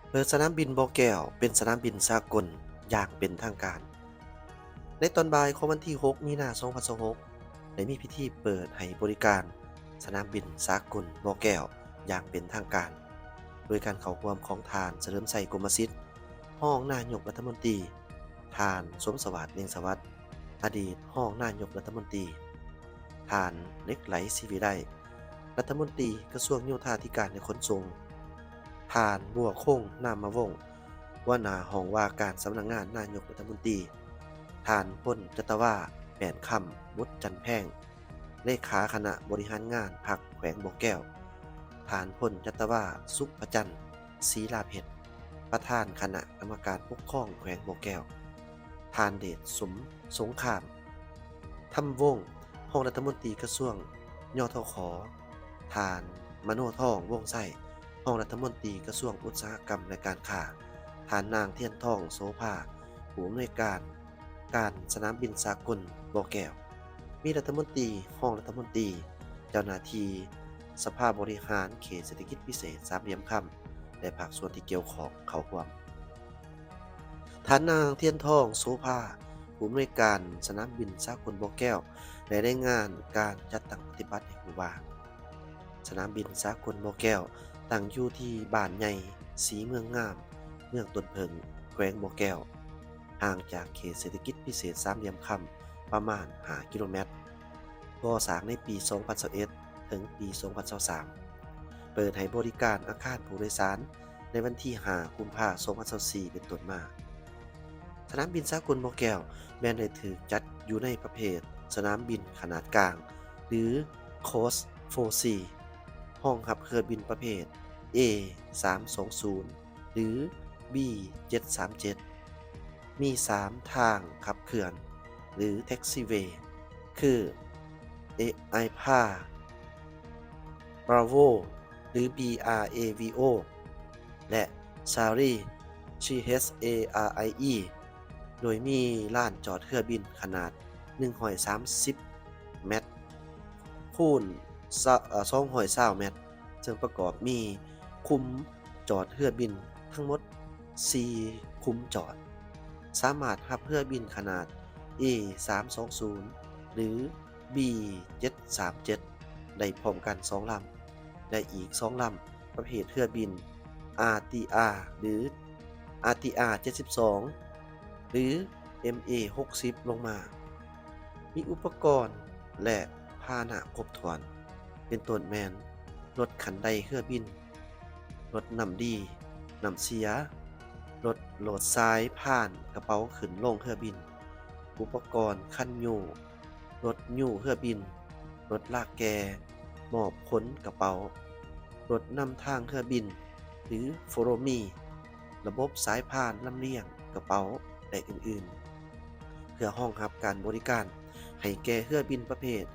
ເປີດສະໜາມບິນບໍ່ແກ້ວເປັນສະໜາມບິນສາກົນຢ່າງເປັນທາງການ. ໃນຕອນບ່າຍຂອງວັນທີຫົກ ມີນາ ສອງພັນຊາວຫົກ ໄດ້ມີພິທີເປີດໃຫ້ບໍລິການສະໜາມບິນສາກົນບໍ່ແກ້ວຢ່າງເປັນທາງການ ໂດຍການເຂົ້າຮ່ວມຂອງທ່ານ ສະເຫຼີມໄຊ ກົມມະສິດ ຮອງນາຍົກລັດຖະມົນຕີ, ທ່ານ ສົມສະຫວາດ ເໜັງສະຫວັດ ອະດີດຮອງນາຍົກລັດຖະມົນຕີ, ທ່ານ ເຫຼັກໄຫຼ ສີວິໄລ ລັດຖະມົນຕີກະຊວງໂຍທາທິການ ແລະ ຂົນສົ່ງ, ທ່ານ ບົວຄົງ ນາມມະວົງ ຫົວໜ້າຫ້ອງວ່າການສຳນັກງານນາຍົກລັດຖະມົນຕີ, ທ່ານ ພົນຈັດຕະວາ ແປ້ນຄຳ ບຸດຈັນແພງ ເລຂາຄະນະບໍລິຫານງານພັກແຂວງບໍ່ແກ້ວ, ທ່ານ ພົນຈັດຕະວາ ສຸພະຈັນ ສີລາເພັດ ປະທານຄະນະກຳມະການປົກຄອງແຂວງບໍ່ແກ້ວ, ທ່ານ ເດດສົມ ສົງຄາມ ທຳວົງ ຮອງລັດຖະມົນຕີກະຊວງ ຍທຂ, ທ່ານ ມະໂນທອງ ວົງໄຊ ຮອງລັດຖະມົນຕີກະຊວງອຸດສາຫະກຳ ແລະ ການຄ້າ, ທ່ານ ນາງ ທຽນທອງ ໂສພາ ຜູ້ອຳນວຍການ ການສະໜາມບິນສາກົນບໍ່ແກ້ວ, ມີລັດຖະມົນຕີ, ຮອງລັດຖະມົນຕີ, ເຈົ້າໜ້າທີ່ສະພາບໍລິຫານເຂດເສດຖະກິດພິເສດສາມຫຼ່ຽມຄຳ ແລະ ພາກສ່ວນທີ່ກ່ຽວຂ້ອງເຂົ້າຮ່ວມ. ທ່ານນາງ ທຽນທອງ ໂສພາ ຜູ້ອຳນວຍການສະໜາມບິນສາກົນບໍ່ແກ້ວ ໄດ້ລາຍງານການຈັດຕັ້ງປະຕິບັດໃຫ້ຮູ້ວ່າ, ສະໜາມບິນສາກົນບໍ່ແກ້ວຕັ້ງຢູ່ທີ່ບ້ານໃຫຍ່ ສີເມືອງງາມ ເມືອງຕົ້ນເຜິ້ງ ແຂວງບໍ່ແກ້ວ, ຫ່າງຈາກເຂດເສດຖະກິດພິເສດສາມຫຼ່ຽມຄຳປະມານຫ້າກິໂລແມັດ, ກໍ່ສ້າງໃນປີສອງພັນຊາວເອັດ ເຖິງປີສອງພັນຊາວສາມ, ເປີດໃຫ້ບໍລິການອາຄານຜູ້ໂດຍສານໃນວັນທີຫ້າ ກຸມພາ ສອງພັນຊາວສີ່ ເປັນຕົ້ນມາ. ສະໜາມບິນສາກົນບໍ່ແກ້ວແມ່ນໄດ້ຖືກຈັດຢູ່ໃນປະເພດສະໜາມບິນຂະໜາດກາງ ຫຼື Class four C, ຮອງຮັບເຮືອບິນປະເພດ A ສາມສອງສູນ ຫຼື B ເຈັດສາມເຈັດ, ມີສາມທາງຂັບເຄື່ອນ ຫຼື taxiway ຄື Aipa, Bravo ຫຼື B R A V O ແລະ Sharie, C H A R I E, ໂດຍມີລານຈອດເຮືອບິນຂະໜາດໜຶ່ງຮ້ອຍສາມສິບແມັດ ຄູນ ສະ ເອີ ສອງຮ້ອຍຊາວແມັດ, ເຊິ່ງປະກອບມີຂຸມຈອດເຮືອບິນທັງໝົດສີ່ຂຸມຈອດ, ສາມາດຮັບເຮືອບິນຂະໜາດ A ສາມສອງສູນ ຫຼື B ເຈັດສາມເຈັດ ໄດ້ພ້ອມກັນສອງລຳ ແລະ ອີກສອງລຳປະເພດເຮືອບິນ RTR ຫຼື RTR ເຈັດສິບສອງ ຫຼື MA ຫົກສິບ ລົງມາ. ມີອຸປະກອນ ແລະ ພາຫະນະຄົບຖ້ວນ ເປັນຕົ້ນແມ່ນລົດຄັນໄດເຮືອບິນ, ລົດນ້ຳດີ, ນ້ຳເສຍ, ລົດໂຫຼດຊາຍພານກະເປົາຂຶ້ນລົງເຮືອບິນ, ອຸປະກອນຄັນຍູ້, ລົດຍູ້ເຮືອບິນ, ລົດລາກແກ່ມອບຂົນກະເປົາ, ລົດນຳທາງເຮືອບິນ ຫຼື ໂຟໂລມີ, ລະບົບສາຍພານລຳລຽງກະເປົາ ແລະ ອື່ນໆ ເພື່ອຮອງຮັບການບໍລິການໃຫ້ແກ່ເຮືອບິນປະເພດ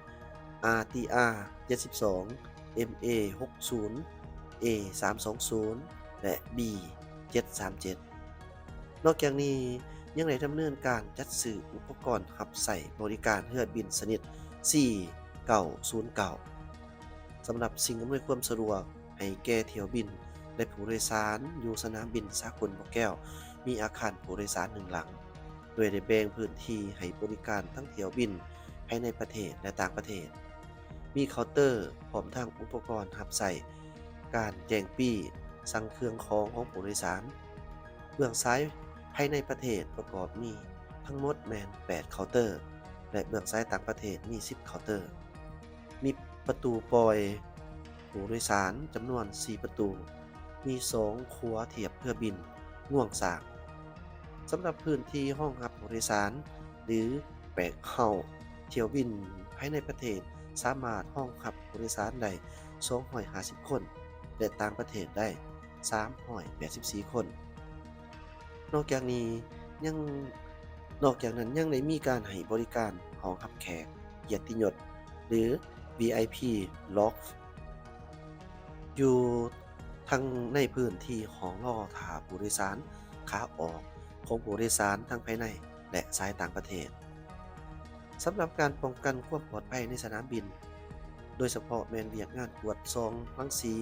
RTR ເຈັດສິບສອງ, MA ຫົກສິບ, A ສາມສອງສູນ ແລະ B ເຈັດສາມເຈັດ. ນອກຈາກນີ້ ຍັງໄດ້ດຳເນີນການຈັດຊື້ອຸປະກອນຮັບໃຊ້ບໍລິການເຮືອບິນຊະນິດ C ເກົ້າສູນເກົ້າ ສຳລັບສິ່ງອຳນວຍຄວາມສະດວກໃຫ້ແກ່ຖ້ຽວບິນ ແລະ ຜູ້ໂດຍສານຢູ່ສະໜາມບິນສາກົນບໍ່ແກ້ວ ມີອາຄານຜູ້ໂດຍສານໜຶ່ງຫຼັງ ໂດຍໄດ້ແບ່ງພື້ນທີ່ໃຫ້ບໍລິການທັງຖ້ຽວບິນພາຍໃນປະເທດ ແລະ ຕ່າງປະເທດ. ມີເຄົາເຕີ ພ້ອມທັງອຸປະກອນຮັບໃຊ້ການແຈ້ງປີ້, ສັ່ງເຄື່ອງຂອງຂອງຜູ້ໂດຍສານ. ເບື້ອງຊ້າຍພາຍໃນປະເທດປະກອບມີທັງໝົດແມ່ນແປດເຄົາເຕີ ແລະ ເບື້ອງຊ້າຍຕ່າງປະເທດມີສິບເຄົາເຕີ. ມີປະຕູປ່ອຍຜູ້ໂດຍສານຈຳນວນສີ່ປະຕູ, ມີສອງຂົວທຽບເຮືອບິນງວງຊ້າງ. ສຳລັບພື້ນທີ່ຮອງຮັບຜູ້ໂດຍສານ ຫຼື back haul, ຖ້ຽວບິນພາຍໃນປະເທດສາມາດຮອງຮັບຜູ້ໂດຍສານໄດ້ສອງຮ້ອຍຫ້າສິບຄົນ ແລະ ຕ່າງປະເທດໄດ້ສາມຮ້ອຍແປດສິບສີ່ຄົນ. ນອກຈາກນີ້ຍັງ, ນອກຈາກນັ້ນຍັງໄດ້ມີການໃຫ້ບໍລິການຫ້ອງຮັບແຂກກຽດຕິຍົດ ຫຼື VIP Lounge ຢູ່ທັງໃນພື້ນທີ່ຫ້ອງລໍຖ້າຜູ້ໂດຍສານຂາອອກຂອງຜູ້ໂດຍສານທັງພາຍໃນ ແລະ ສາຍຕ່າງປະເທດ. ສຳລັບການປ້ອງກັນຄວາມປອດໄພໃນສະໜາມບິນ, ໂດຍສະເພາະແມ່ນວຽກງານກວດສ່ອງລັງສີ,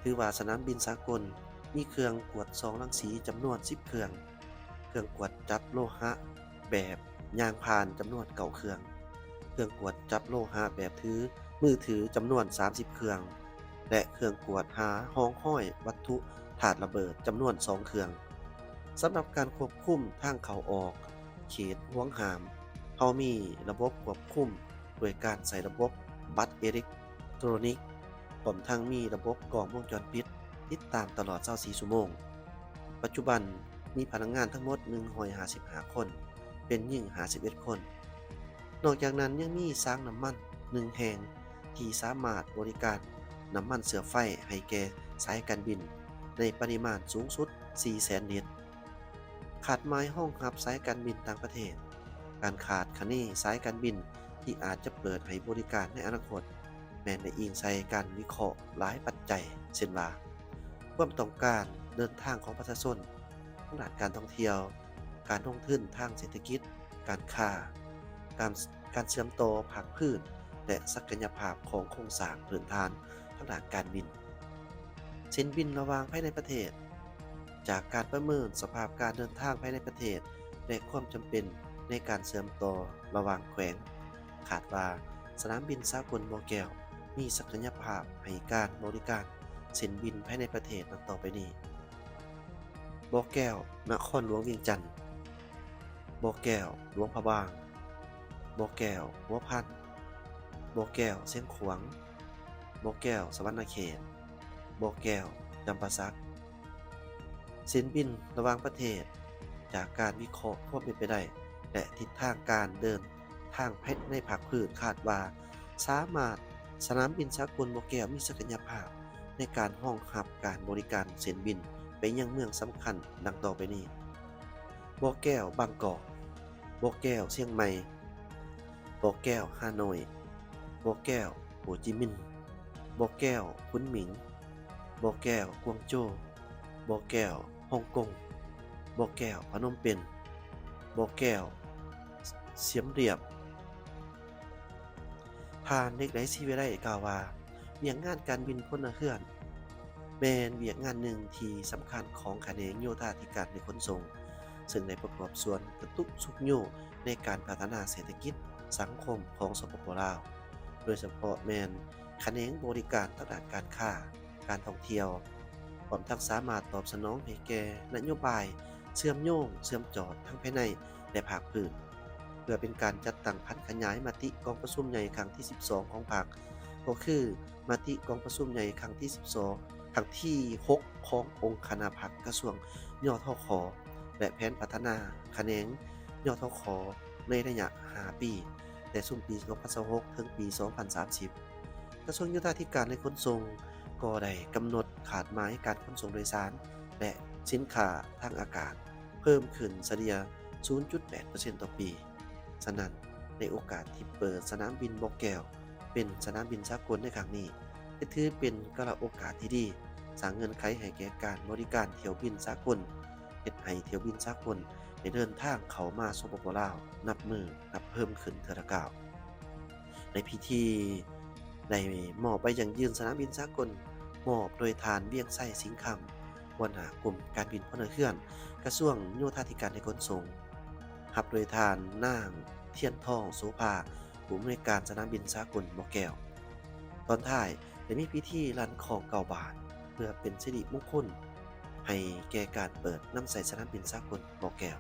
ຖືວ່າສະໜາມບິນສາກົນ ມີເຄື່ອງກວດສ່ອງລັງສີຈຳນວນສິບເຄື່ອງ, ເຄື່ອງກວດຈັບໂລຫະແບບຍ່າງຜ່ານຈຳນວນເກົ້າເຄື່ອງ, ເຄື່ອງກວດຈັບໂລຫະແບບຖືມືຖືຈຳນວນສາມສິບເຄື່ອງ ແລະ ເຄື່ອງກວດຫາຮ່ອງຮອຍວັດຖຸທາດລະເບີດຈຳນວນສອງເຄື່ອງ. ສຳລັບການຄວບຄຸມທາງເຂົ້າອອກເຂດຫວງຫ້າມ, ເຮົາມີລະບົບຄວບຄຸມໂດຍການໃຊ້ລະບົບບັດເອເລັກໂຕຣນິກ, ພ້ອມທັງມີລະບົບກ້ອງວົງຈອນປິດຕິດຕາມຕະຫຼອດຊາວສີ່ຊົ່ວໂມງ. ປັດຈຸບັນມີພະນັກງານທັງໝົດໜຶ່ງຮ້ອຍຫ້າສິບຫ້າຄົນ, ເປັນຍິງຫ້າສິບເອັດຄົນ. ນອກຈາກນັ້ນຍັງມີສາງນ້ຳມັນໜຶ່ງແຫ່ງ ທີ່ສາມາດບໍລິການນ້ຳມັນເຊື້ອໄຟໃຫ້ແກ່ສາຍການບິນໃນປະລິມານສູງສຸດສີ່ແສນລິດ. ຄາດໝາຍຮອງຮັບສາຍການບິນຕ່າງປະເທດ. ການຄາດຄະເນສາຍການບິນທີ່ອາດຈະເປີດໃຫ້ບໍລິການໃນອະນາຄົດ ແມ່ນໄດ້ອີງໃສ່ການວິເຄາະຫຼາຍປັດໄຈ ເຊັ່ນວ່າ ຄວາມຕ້ອງການເດີນທາງຂອງປະຊາຊົນ, ທາງດ້ານການທ່ອງທ່ຽວ, ການລົງທຶນທາງເສດຖະກິດ, ການຄ້າ, ການ ການເຊື່ອມຕໍ່ພາກພື້ນ ແລະ ສັກກະຍະພາບຂອງໂຄງສ້າງພື້ນຖານທາງດ້ານການບິນ. ເສັ້ນບິນລະຫວ່າງພາຍໃນປະເທດ. ຈາກການປະເມີນສະພາບການເດີນທາງພາຍໃນປະເທດ ແລະ ຄວາມຈຳເປັນໃນການເຊື່ອມຕໍ່ລະຫວ່າງແຂວງ, ຄາດວ່າສະໜາມບິນສາກົນບໍ່ແກ້ວມີສັກກະຍະພາບໃຫ້ການບໍລິການເສັ້ນບິນພາຍໃນປະເທດດັ່ງຕໍ່ໄປນີ້: ບໍ່ແກ້ວ ນະຄອນຫຼວງວຽງຈັນ, ບໍ່ແກ້ວ ຫຼວງພະບາງ, ບໍ່ແກ້ວ ຫົວພັນ, ບໍ່ແກ້ວ ຊຽງຂວາງ, ບໍ່ແກ້ວ ສະຫວັນນະເຂດ, ບໍ່ແກ້ວ ຈຳປາສັກ. ເສັ້ນບິນລະຫວ່າງປະເທດ. ຈາກການວິເຄາະຄວາມເປັນໄປໄດ້ ແລະ ທິດທາງການເດີນທາງພາຍໃນພາກພື້ນ ຄາດວ່າສາມາດ ສະໜາມບິນສາກົນບໍ່ແກ້ວມີສັກກະຍະພາບໃນການຮອງຮັບການບໍລິການເສັ້ນບິນໄປຍັງເມືອງສຳຄັນດັ່ງຕໍ່ໄປນີ້: ບໍ່ແກ້ວ ບາງກອກ, ບໍ່ແກ້ວ ຊຽງໃໝ່, ບໍ່ແກ້ວ ຮ່າໂນ້ຍ, ບໍ່ແກ້ວ ໂຮຈິມິນ, ບໍ່ແກ້ວ ຄຸນໝິງ, ບໍ່ແກ້ວ ກວາງໂຈ, ບໍ່ແກ້ວ ຮົງກົງ, ບໍ່ແກ້ວ ພະນົມເປັນ, ບໍ່ແກ້ວ ຊຽມຣຽບ. ທ່ານ ເລັກໄດ ສີວິໄລ ກ່າວວ່າ ວຽກງານການບິນພົນລະເຮືອນ ແມ່ນວຽກງານໜຶ່ງທີ່ສຳຄັນຂອງຂະແໜງໂຍທາທິການ ແລະ ຂົນສົ່ງ, ເຊິ່ງໄດ້ປະກອບສ່ວນກະຕຸກຊຸກຍູ້ໃນການພັດທະນາເສດຖະກິດສັງຄົມຂອງ ສປປ ລາວ, ໂດຍສະເພາະແມ່ນຂະແໜງບໍລິການທາງດ້ານການຄ້າ, ການທ່ອງທ່ຽວ, ພ້ອມທັງສາມາດຕອບສະໜອງໃຫ້ແກ່ນະໂຍບາຍເຊື່ອມໂຍງ, ເຊື່ອມຈອດທັງພາຍໃນ ແລະ ພາກພື້ນ, ເພື່ອເປັນການຈັດຕັ້ງຜັນຂະຫຍາຍມະຕິກອງປະຊຸມໃຫຍ່ຄັ້ງທີສິບສອງຂອງພັກ, ກໍຄືມະຕິກອງປະຊຸມໃຫຍ່ຄັ້ງທີສິບສອງ, ຄັ້ງທີຫົກຂອງອົງຄະນະພັກກະຊວງ ຍທຂ ແລະ ແຜນພັດທະນາຂະແໜງ ຍທຂ ໃນໄລຍະຫ້າປີ, ແຕ່ຊຸມປີສອງພັນຊາວຫົກ ເຖິງປີສອງພັນສາມສິບ. ກະຊວງໂຍທາທິການ ແລະ ຂົນສົ່ງ ກໍໄດ້ກຳນົດຄາດໝາຍການຂົນສົ່ງໂດຍສານ ແລະ ສິນຄ້າທາງອາກາດເພີ່ມຂຶ້ນສະເລ່ຍສູນຈຸດແປດເປີເຊັນຕໍ່ປີ. ສະນັ້ນ, ໃນໂອກາດທີ່ເປີດສະໜາມບິນບໍ່ແກ້ວເປັນສະໜາມບິນສາກົນໃນຄັ້ງນີ້, ຈະຖືເປັນກາລະໂອກາດທີ່ດີ, ສ້າງເງື່ອນໄຂໃຫ້ແກ່ການບໍລິການຖ້ຽວບິນສາກົນ, ເຮັດໃຫ້ຖ້ຽວບິນສາກົນໄດ້ເດີນທາງເຂົ້າມາ ສປປ ລາວ ນັບມື້ນັບເພີ່ມຂຶ້ນເທື່ອລະກ້າວ. ໃນພິທີໄດ້ມອບໃບຢັ້ງຢືນສະໜາມບິນສາກົນ ມອບໂດຍທ່ານ ວຽງໄຊ ສິງຄຳ ຫົວໜ້າກົມການບິນພົນລະເຮືອນ ກະຊວງໂຍທາທິການ ແລະ ຂົນສົ່ງ, ຮັບໂດຍທ່ານ ນາງ ທຽນທອງ ໂສພາ ຜູ້ອຳນວຍການສະໜາມບິນສາກົນບໍ່ແກ້ວ. ຕອນທ້າຍໄດ້ມີພິທີລັ່ນຄ້ອງເກົ້າບາດ ເພື່ອເປັນສິລິມົງຄຸນໃຫ້ແກ່ການເປີດນຳໃຊ້ສະໜາມບິນສາກົນບໍ່ແກ້ວ.